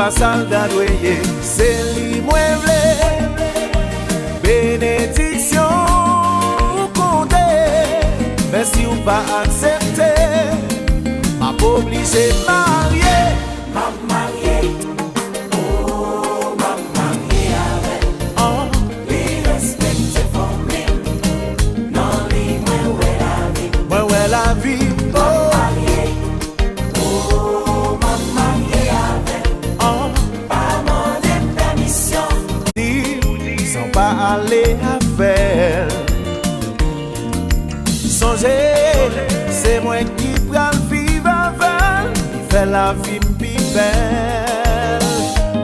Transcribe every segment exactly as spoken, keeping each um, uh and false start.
Sa l ta dwe ye, se li mwen vle. Benediksyon ou konte, men si w pa aksepte, m ap oblije marye. M ap marye, oh, m ap marye avè l. Oh. Li respekte fanmi m, nan li mwen wè lavi. Mwen wè lavi. M ap marye, oh, m ap marye avè l. Oh. Pa mande m pèmisyon. Di, san pa ale avè l. Sonje, se mwen ki pral viv avè l, ki fè lavi m pi bèl.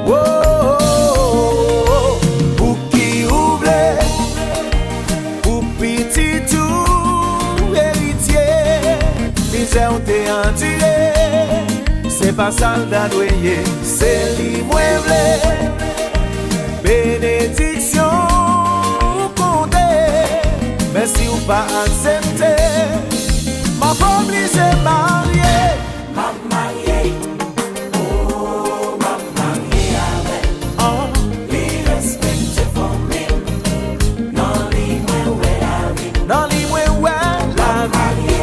Oh, oh, oh, oh. Pouki ou vle, pou pitit ou eritye, mizè w te andire, se pa sa l ta dwe ye, se li mwen vle. Benediksyon ou konte, men si w pa aksepte, m ap oblije marye. M ap marye, oh, m ap marye avè l. Oh. Li respekte fanmi m, nan li mwen wè lavi. Nan li mwen wè lavi. M ap marye,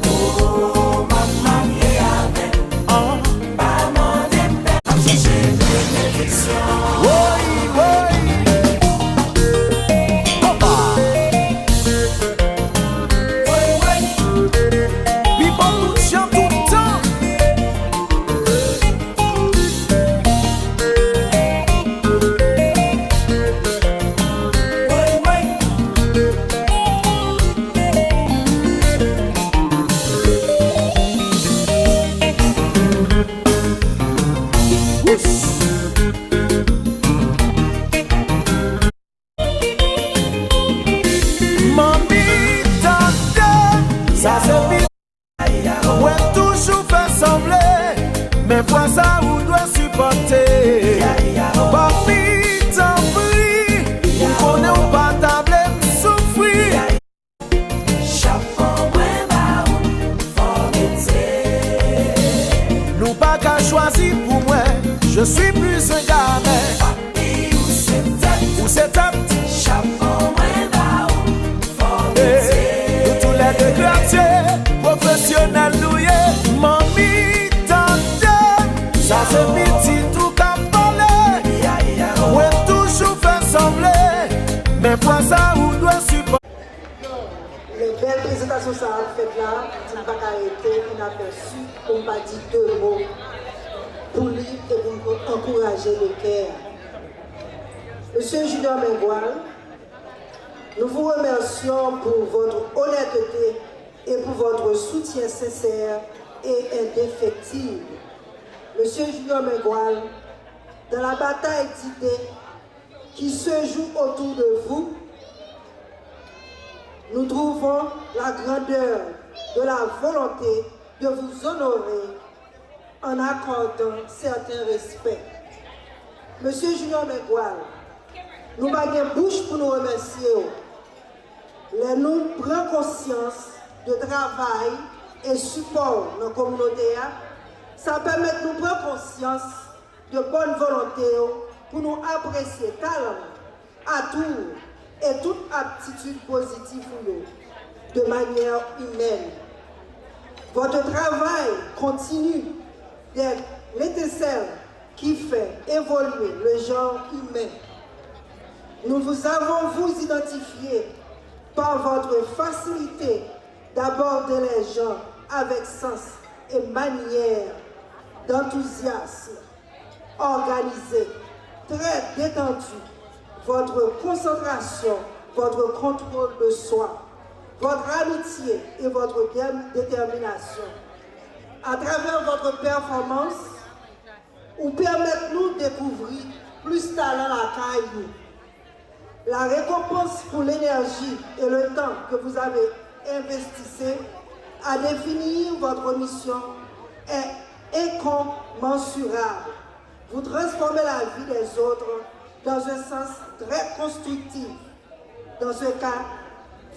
oh, m ap marye avè l. Oh. Pa mande m pèmisyon. Woy, woy. Konpa. Woy, woy. Pi bon tout jan, tout tan. Woy, woy. Manmi, tande, sa se pi-, mwen toujou fè sanble, men fwa sa ou dwe sipòte. Papi, tanpri, m konnen w pa ta vle m soufri. Chapo mwen ba ou, fò mete. Nou pa ka chwazi pou mwen, je suis plus un gamin. Papi, ou se tèt. Ou se tèt. Chapo mwen ba ou, fò mete. Nou toulède gradye, pwofesyonèl nou ye. Manmi, tande, sa se pitit ou k ap pale. Mwen toujou fè sanble, men fwa sa ou dwe sipòte. Lè bèl prezantasyon sa a ap fèt la, m di m pa ka rete inapèsi pou m pa di de mo pou li e pou m ankouraje lekè a. Monsieur Junior Mengoal, nous vous remercions pour votre honnêteté et pour votre soutien sincère et indéfectible. Monsieur Junior Mengoal, dans la bataille d'idées, qui se joue autour de vous, nous trouvons la grandeur de la volonté de vous honorer en accordant certains respects. Monsieur Junior Mengoal, nou pa gen bouch pou nou remèsye w. Lè nou pran konsyans de travay e sipò w nan kominote a, sa pèmèt nou pran konsyans de bòn volonte w pou nou apresye talan w, atou w e tout aptitid pozitif ou yo de manyè imèn. Votre travail continue d'être l'étincelle qui fait évoluer le genre humain. Nous vous avons vous identifié par votre facilité d'aborder les gens avec sens et manière d'enthousiasme, organisé, très détendu. Votre concentration, votre contrôle de soi, votre amitié et votre dé-, détermination. À travers votre performance, ou pèmèt nou dekouvri plis talan lakay ou. La récompense pour l'énergie et le temps que vous avez investissé à définir votre mission est incommensurable. Vous transformez la vie des autres dans un sens très constructif. Dans ce cas,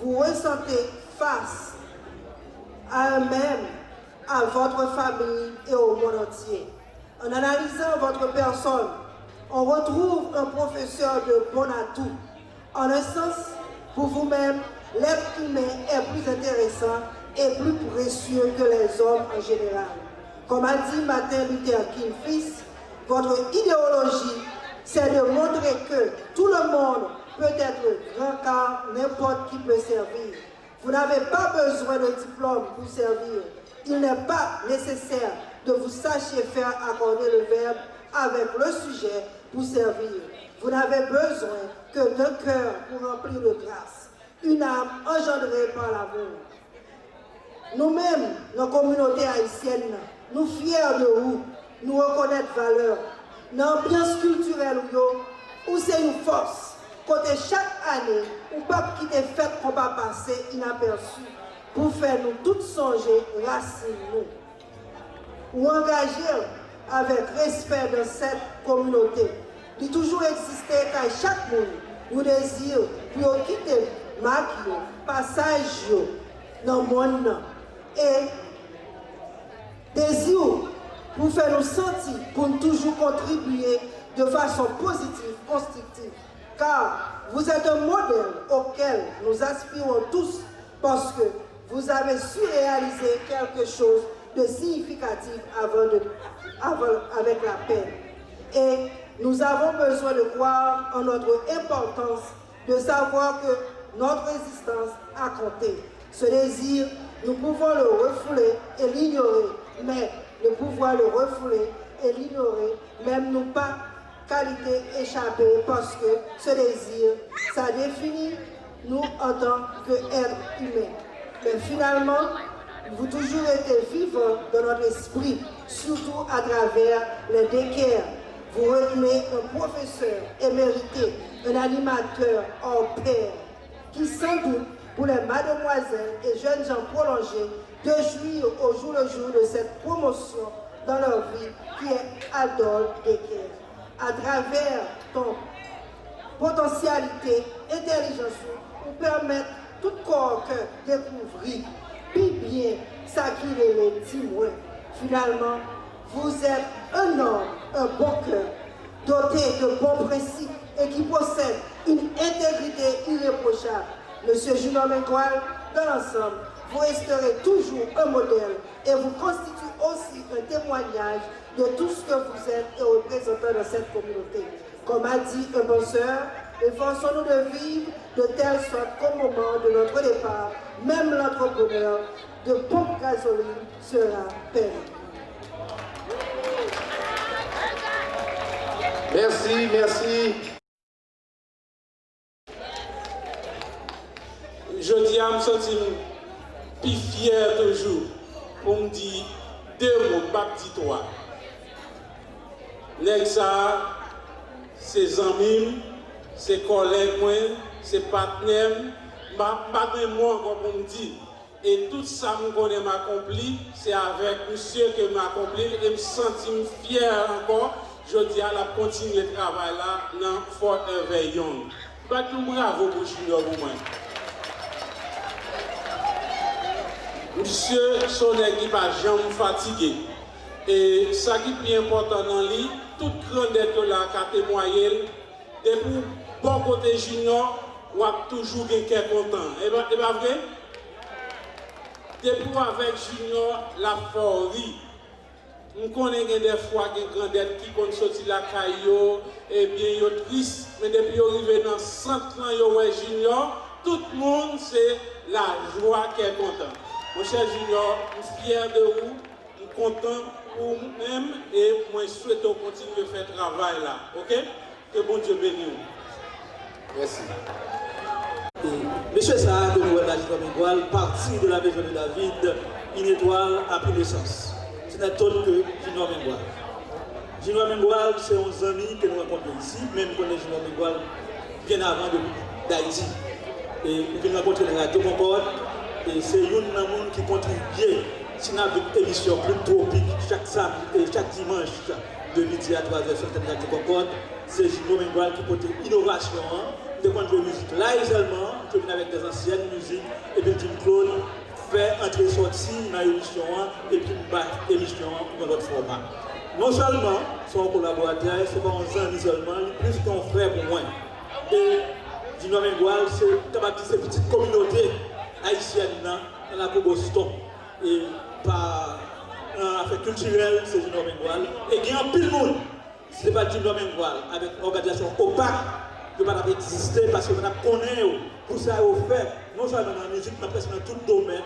vous ressentez face à un même, à votre famille et au monde entier. En analysant votre personne, on retrouve un professeur de bon atout. En un sens, pour vous-même, l'être humain est plus intéressant et plus précieux que les hommes en général. Comme a dit Martin Luther King Fils, votre idéologie, c'est de montrer que tout le monde peut être grand car n'importe qui peut servir. Vous n'avez pas besoin de diplôme pour servir. Il n'est pas nécessaire de vous sachiez faire accorder le verbe avec le sujet pour servir. Vous n'avez besoin que d'un cœur pour remplir de grâce, une âme engendrée par l'amour. Nou menm, nan kominote ayisyèn nan, nou fyè de ou, nou rekonèt valè w. Nan anbyans kiltirèl ou yo, ou se yon fòs, kote chak ane, ou p ap kite fèt konpa pase inapèsi pou fè nou tout sonje rasin nou. Ou angaje w avèk respè nan sèt kominote. Li toujou egziste kay chak moun, yon dezi pou yo kite mak yo, pasaj yo nan monn nan. E dezi w pou fè nou santi pou n toujou kontribiye de fason pozitif, konstriktif. Car vous êtes un modèle auquel nous aspirons tous parce que vous avez su réaliser quelque chose de significatif avant de, avant, avec la paix. Et nous avons besoin de croire en notre importance, de savoir que notre résistance a compté. Ce désir, nous pouvons le refouler et l'ignorer, mais de pouvoir le refouler et l'ignorer, menm nou pa kalite echape, paske ce désir, ça définit nous en tant qu'êtres humains. Mais finalement, vous toujours restez vivant dans notre esprit, surtout à travers les décaires. Vous retenez un professeur émérité, un animateur hors pair, qui sans doute pour les mademoiselles et jeunes gens prolongés de jouir au jour le jour de cette promotion dans leur vie qui est adol d'équerre. À travers ton potansyalite, entèlijans ou, ou pèmèt tout kò kè dekouvri pi byen sa ki rele timoun. Finalman, vous êtes un homme, un bon cœur, doté de bons principes et qui possède une intégrité irréprochable. Monsieur Junior Mengual, dans l'ensemble, vous resterez toujours un modèle et vous constituez aussi un témoignage de tout ce que vous êtes et représentant dans cette communauté. Comme a dit un penseur, efforçons-nous de vivre de telle sorte qu'au moment de notre départ, même l'entrepreneur de pompe gasoline sera père. Mèsi, mèsi. Jodi a, m santi m pi fyè toujou pou m di de mo, m p ap di twa. Nèg sa a, se zanmi m, se kòlèg mwen, se patnè m, m pa, m pa gen mo ankò pou m di. E tout sa m konnen m akonpli, se avèk misye ke m akonpli l e m santi m fyè ankò. Jodi a, l ap kontinye travay la nan Forever Young. Bat yon bravo pou Junior pou mwen. Misye se yon nèg ki pa janm fatige. E sa ki pi enpòtan nan li, tout grandèt yo la ka temwaye l, depi w bò kote Junior, w ap toujou gen kè kontan. E pa, e pa vre? Depi w avèk Junior, l ap fè w ri. M konnen gen dèfwa gen grandèt ki konn soti lakay yo, ebyen yo tris, men depi yo rive nan sant lan, yo wè Junior, tout moun se lajwa, kè kontan. Monchè Junior, m fyè de ou, m kontan pou ou menm e mwen swete w kontinye fè travay la, oke? Ke Bondye beni w. Mèsi. E mesye sa a ke nou wè la, Junior Mengual, parti de la maison de David, une étoile a pris naissance. Ce n'est autre que Junior Mengual. Junior Mengual se yon zanmi ke nou rankontre isi, men m konnen Junior Mengual byen avan depi Dayiti. E m vin rankontre l nan Radyo Concorde, e se youn nan moun ki kontribye si n ap vin emisyon Klib Twopik chak samdi, e chak dimanch de midi a twa zè sou antèn Radyo Concorde. Se Junior Mengual ki pote inovasyon an. M te konn jwe mizik live sèlman, m te vin avèk de zansyèn mizik, epi l di m, Claude, fè antre sòti nan emisyon an, epi m bay emisyon an yon lòt fòma. Non sèlman se yon kolaboratè, se pa yon zanmi sèlman, li plis ke yon frè pou mwen. E Junior Mengual, se, kapab di, se pitit kominote ayisyèn nan, nan lakou Boston. E pa, nan afè kiltirèl, se Junior Mengual. E gen anpil moun, si se pa t Junior Mengual, avèk òganizasyon opak, yo pa t ap egziste, paske yo pa t ap konnen yo, pou sa yo fè, non sèlman nan mizik, men prèske nan tout domèn.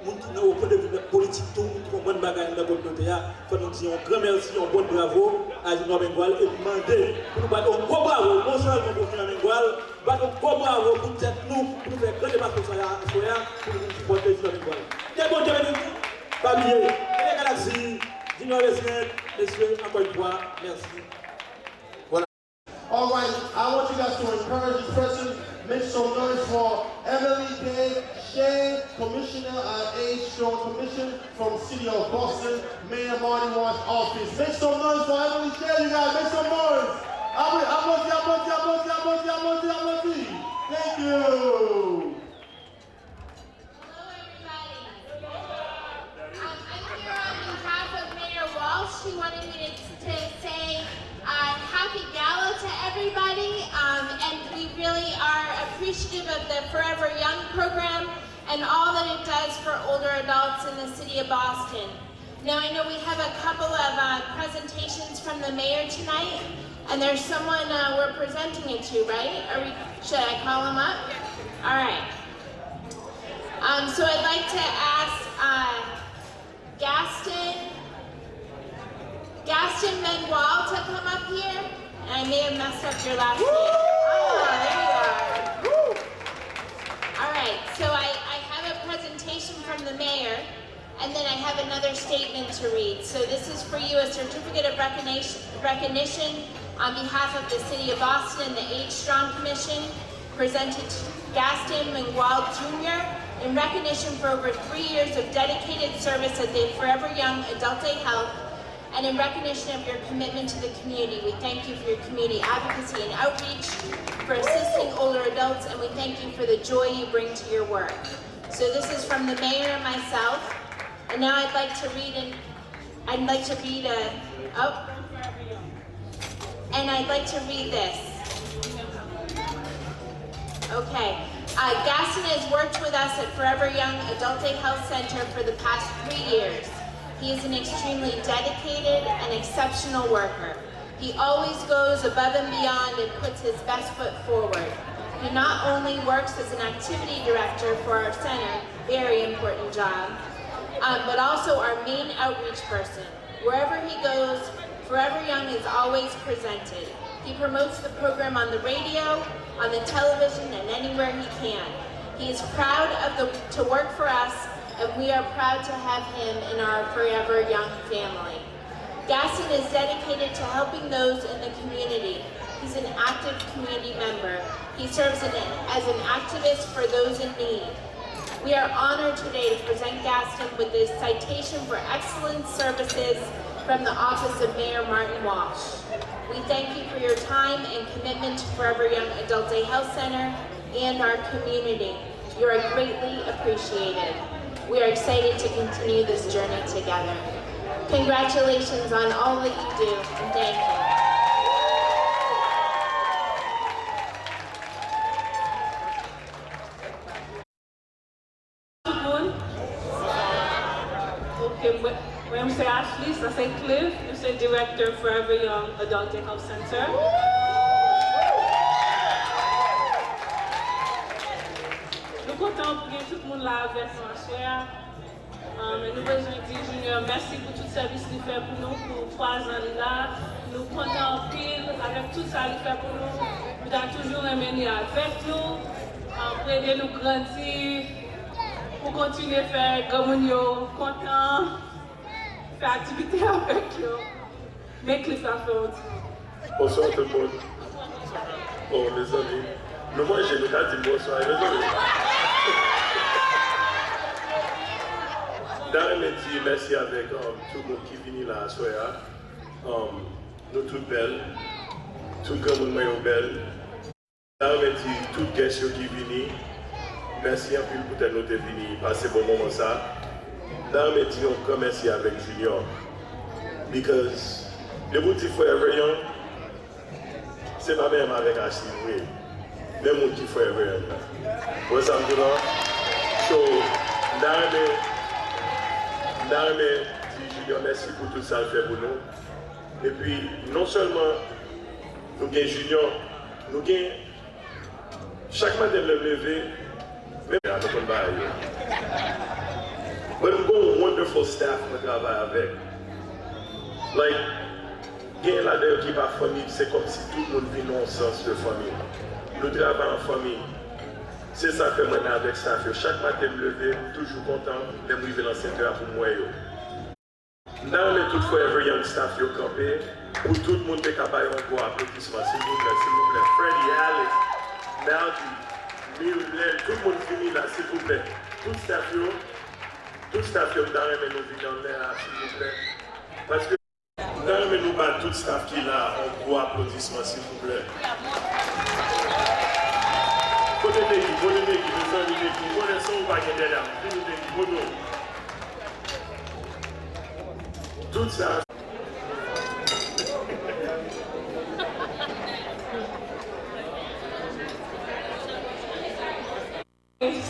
Moun ki nan, o pwen de vi politik tou, moun ki konprann bagay anndan kominote a, fò nou di yon gran mèsi, yon bon bravo a Junior Mengual, epi mande pou nou bat yon gwo bravo, non sèlman pou Junior Mengual, bat yon gwo bravo pou tèt nou, pou nou fè gran deplasman sa a aswè a, pou nou vin sipòte Junior Mengual. Ke Bondye beni nou, pa bliye, Mega Galaxy, Junior Resident, mesye, ankò yon fwa, mèsi. All right, I want you guys to encourage this person. Make some noise for Emily Day Shea, Commissioner, uh, Age Strong Commission from City of Boston, Mayor Marty Walsh office. Make some noise for Emily Shea, you guys. Make some noise. Apl-, applaudi, applaudi, applaudi, applaudi, applaudi, applaudi. Thank you. Hello, everybody. Um, I'm here on behalf of Mayor Walsh. She wanted me to, to say, uh, happy gala to everybody, um, and we really are appreciative of the Forever Young program and all that it does for older adults in the city of Boston. Now, I know we have a couple of, uh, presentations from the mayor tonight, and there's someone, uh, we're presenting it to, right? Are we, should I call him up? All right. Um, so I'd like to ask, uh, Gaston, Gaston Manuel to come up here. And I may have messed up your last name. Ah, there you are. All right, so I, I have a presentation from the mayor. And then I have another statement to read. So this is for you, a certificate of recognition, recognition on behalf of the City of Boston and the Age Strong Commission, presented to Gaston Mengual Junior in recognition for over three years of dedicated service at the Forever Young Adult Day Health and in recognition of your commitment to the community. We thank you for your community advocacy and outreach, for assisting older adults, and we thank you for the joy you bring to your work. So this is from the mayor and myself. And now I'd like to read an, I'd like to read a, oh. And I'd like to read this. Okay. Uh, Gaston has worked with us at Forever Young Adult Day Health Center for the past three years. He is an extremely dedicated and exceptional worker. He always goes above and beyond and puts his best foot forward. He not only works as an activity director for our center, very important job, um, but also our main outreach person. Wherever he goes, Forever Young is always presented. He promotes the program on the radio, on the television, and anywhere he can. He is proud of the, to work for us, and we are proud to have him in our Forever Young family. Gaston is dedicated to helping those in the community. He's an active community member. He serves an, as an activist for those in need. We are honored today to present Gaston with this citation for excellent services from the Office of Mayor Martin Walsh. We thank you for your time and commitment to Forever Young Adult Day Health Center and our community. You are greatly appreciated. We are excited to continue this journey together. Congratulations on all that you do, and thank you. Tout moun? Ok, mwen, mwen se Ashley, sa se Cliff, nou se Director Forever Young Adult Day Health Center. Nou kontan pou gen tout moun la avèk nou aswè a. Ah, men nou bezwen di Junior mèsi pou tout sèvis li fè pou nou, pou twa zan li la. Nou kontan anpil avèk tout sa li fè pou nou. Nou ta toujou renmen li avèk nou, ah, pou ede nou grandi, pou kontinye fè granmoun yo kontan, fè aktivite avèk yo. Men Cliff la fè yon ti. Bonswa tout moun. Oh, mezanmi. Nou manje, nou ka di m bonswa, mezanmi. M ta renmen di mèsi avèk, um, tout moun ki vini la aswè a. Um, nou tout bèl. Tout granmoun mwen yo bèl. M ta renmen di tout guest yo ki vini, mèsi anpil poutèt nou te vini pase bon moman sa. M ta renmen di yon gran mèsi avèk Junior, because Depi w di Forever Young, se pa menm avèk Ashley vre. Menm moun ki Forever Young la. Ou wè sa m di w la? So, m ta renmen, m ta renmen di Junior mèsi pou tout sa l fè pou nou. Epi, non sèlman nou gen Junior, nou gen Chak maten lè m leve, men a nou konn bagay yo. But m gon wonderful staff mwen travay avèk. Like, gen ladan yo ki pa fanmi, se kòmsi tout moun vin yon sans de fanmi. Nou travay an fanmi. Se sa fè mwen avèk staff yo. Chak maten m leve, m toujou kontan lè m rive nan sentè a pou m wè yo. M ta renmen tout Forever Young staff yo kanpe pou tout moun te ka bay yon gwo aplodisman, silvouplè, silvouplè. Freddy, Alex, Malky, Muriel, tout moun vini la, silvouplè. Tout staff yo, tout staff yo, m ta renmen nou vini anlè a, silvouplè. Paske m ta renmen nou ba tout staff ki la yon gwo aplodisman, silvouplè. Kote Peggy? Kote Peggy? Mezanmi, Peggy, ou konnen san ou pa gen dèdam. Vini, Peggy, kote w? Tout sa.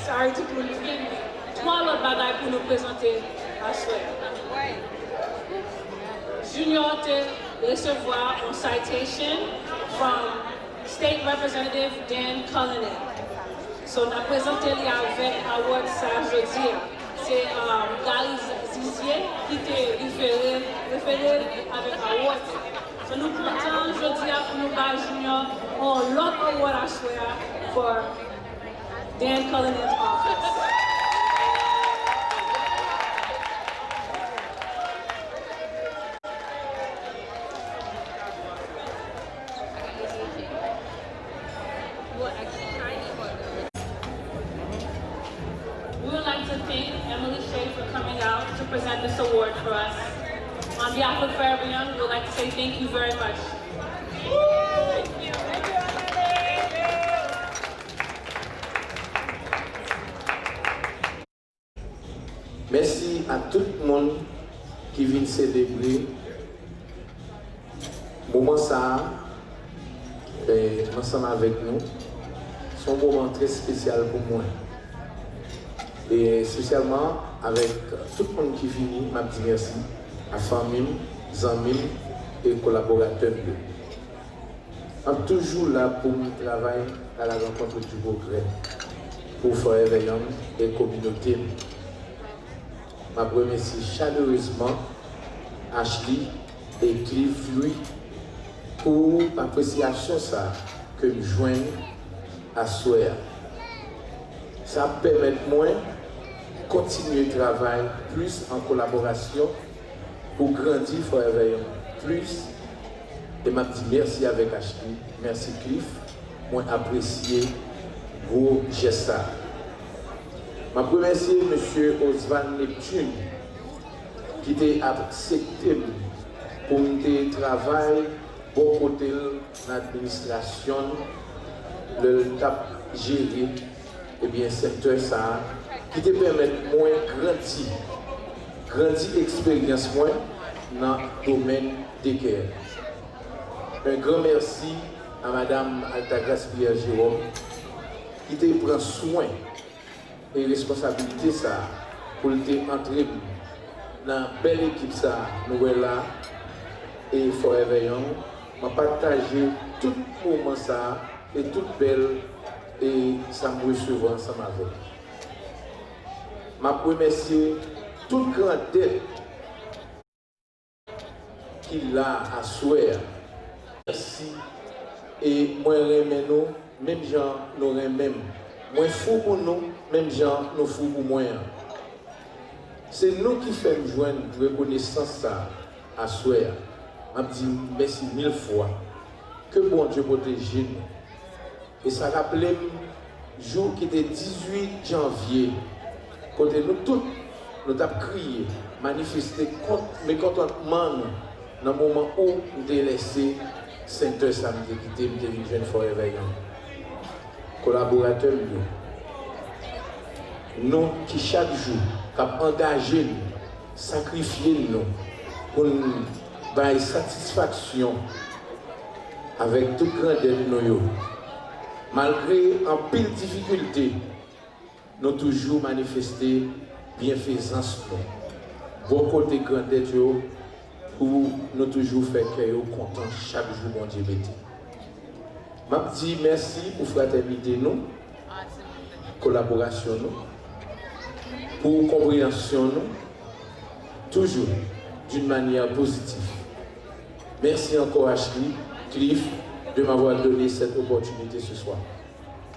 Sorry, tout moun, nou gen twa lòt bagay pou nou prezante aswè a. Junior te resevwa yon citation from State Representative Dan Cullinan. So, n ap prezante li avèk award sa jodi a. Se, um, Gary Zizier ki te refere, refere l avèk award sa. So, nou kontan jodi a pou nou bay Junior yon lòt award aswè a for Dan Cullinan's office. We would like to thank Emily Shea for coming out to present this award for us. On behalf of Forever Young, we would like to say thank you very much. Mèsi a tout moun ki vin selebre moman sa a, eh, ansanm avèk nou. Se yon moman trè espesyal pou mwen. E espesyalman avèk tout moun ki vini, m ap di mèsi a fanmi m, zanmi m e kolaboratè m yo. M ap toujou la pou m travay à la rencontre du progrès pou Forever Young e kominote m. M ap remèsye chalerezman Ashley e Cliff Louis pou apresyasyon sa a ke m jwenn aswè a. Sa ap pèmèt mwen kontinye travay plis an kolaborasyon pou grandi Forever Young plis. E m ap di mèsi avèk Ashley, mèsi Cliff, mwen apresye gwo jès sa a. M ap remèsye mesye Oswald Neptune ki te aksepte m pou m te travay bò kote l nan administrasyon l lè l t ap jere, ebyen, sektè sa a, ki te pèmèt mwen grandi, grandi eksperyans mwen nan domèn daycare. Un grand merci à Madame Altagrace Pierre Jérôme, ki te pran swen e responsabilite sa a pou l te antre m nan bèl ekip sa a nou wè la e Forever Young. M ap pataje tout moman sa a e tout bèl e sa m resevwa ansanm avè l. M ap remèsye tout grandèt ki la aswè a. Mèsi. E mwen renmen nou menm jan nou renmen m. Mwen fou pou nou menm jan nou fou pou mwen an. Se nou ki fè m jwenn rekonesans sa a aswè a. M ap di mèsi mil fwa. Ke Bondye pwoteje nou. E sa raple m jou ki te dizuit janvye, kote nou tout, nou t ap kriye, manifeste kont mekontantman nou nan moman ou m te lèse sentè sa m te kite, m te vin jwenn Forever Young. Kolaboratè m yo, nou ki chak jou k ap angaje n, sakrifye n nou pou n Bay satisfaksyon avèk tout grandèt nou yo. Malgre anpil difikilte, nou toujou manifeste byenfezans nou bò kote grandèt yo pou nou toujou fè kè yo kontan chak jou Bondye mete. M ap di mèsi pou fratènite nou, kolaborasyon nou, pou konpreyansyon nou, toujours d'une manière positive. Merci encore Ashley, Cliff, de m'avoir donné cette opportunité ce soir.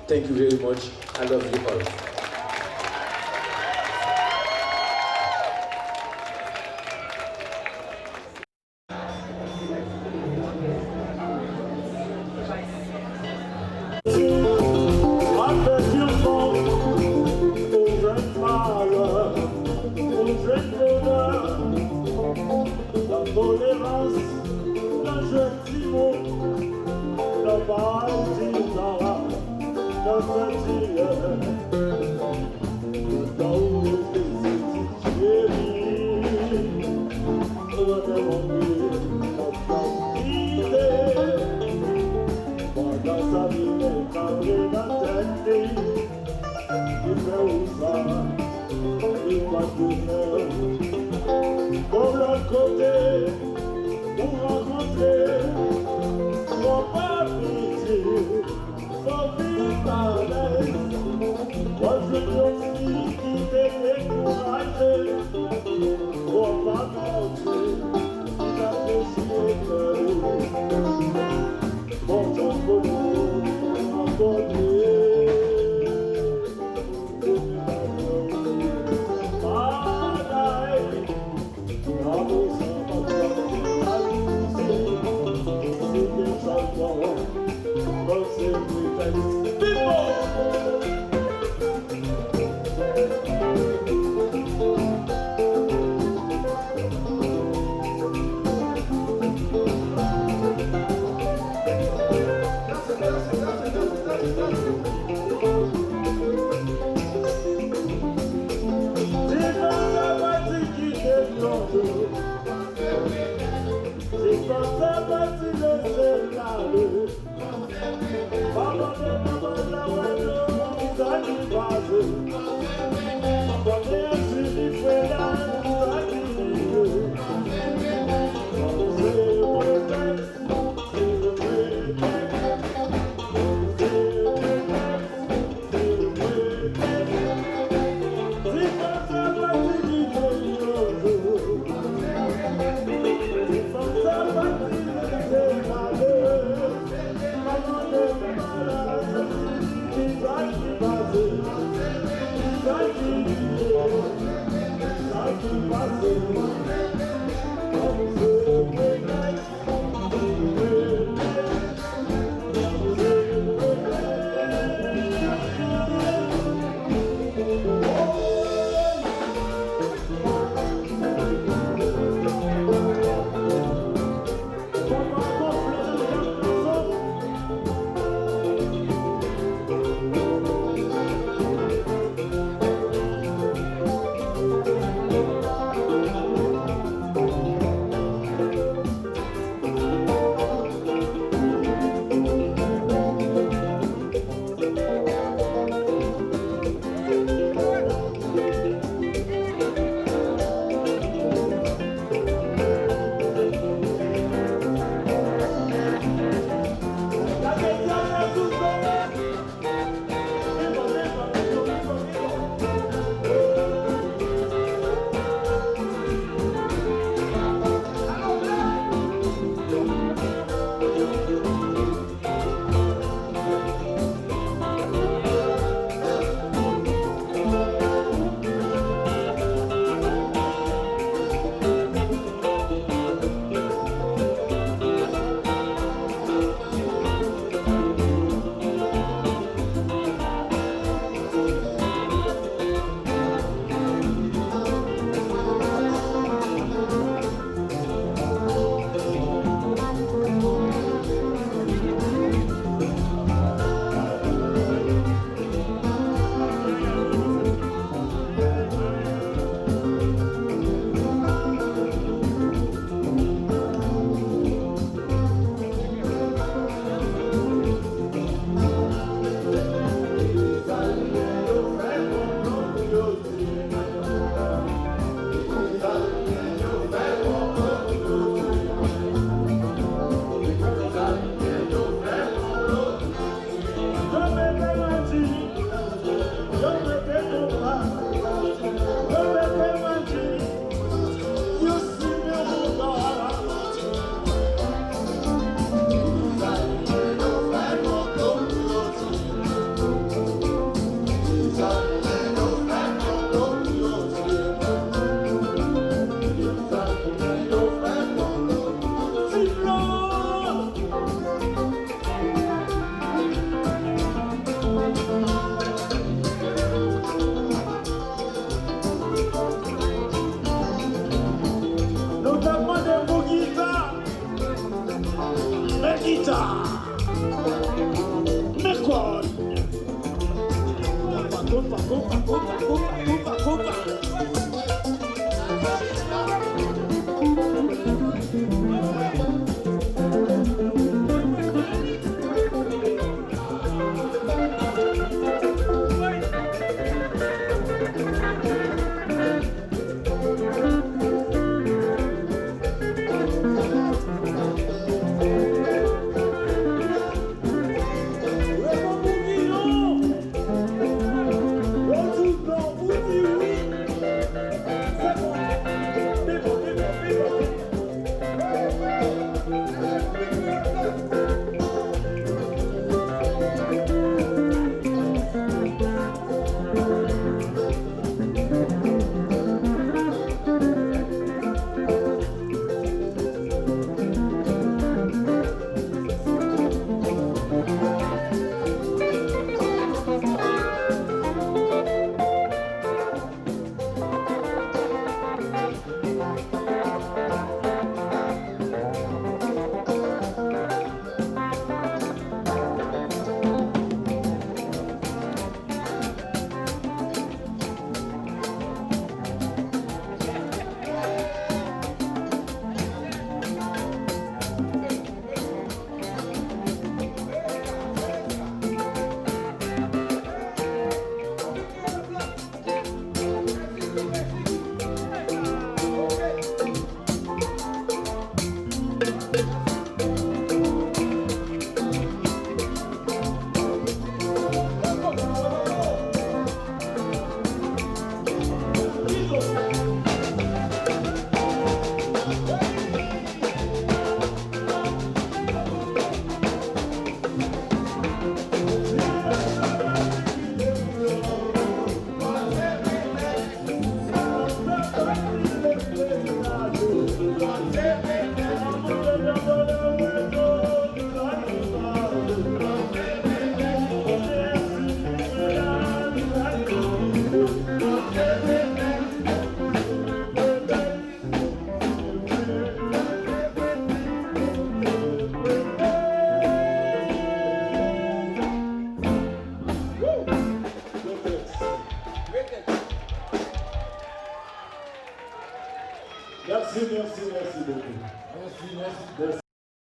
Thank you very much. I love you all. Attention, on jwenn malè, on jwenn bonè, latolerans, nan jwèt timoun, nan bay timoun, nan sentiyè. Pandan w rete sezi, cheri, ou wè men mwen m ap kite. Pandan sa li men kare nan tèt li, li fè ou sa, li pa t vle fè. Bon, lòt kote, ou rankontre, w ap abitye. Fò vin alèz, w ap jwenn yon fi ki te dekouraje, w ap abitye, ki ta dechire kè w. Bon, jan kote w abòne. Bagay. Ti fanm sa pati kite m yon jou. Ti fanm sa pati lese m ale. Pa mande manman l la wè non, ki sa ki pase. Konnen si li fre la, ki sa ki rive. Se pretèks. Pako, pako, pako, pako.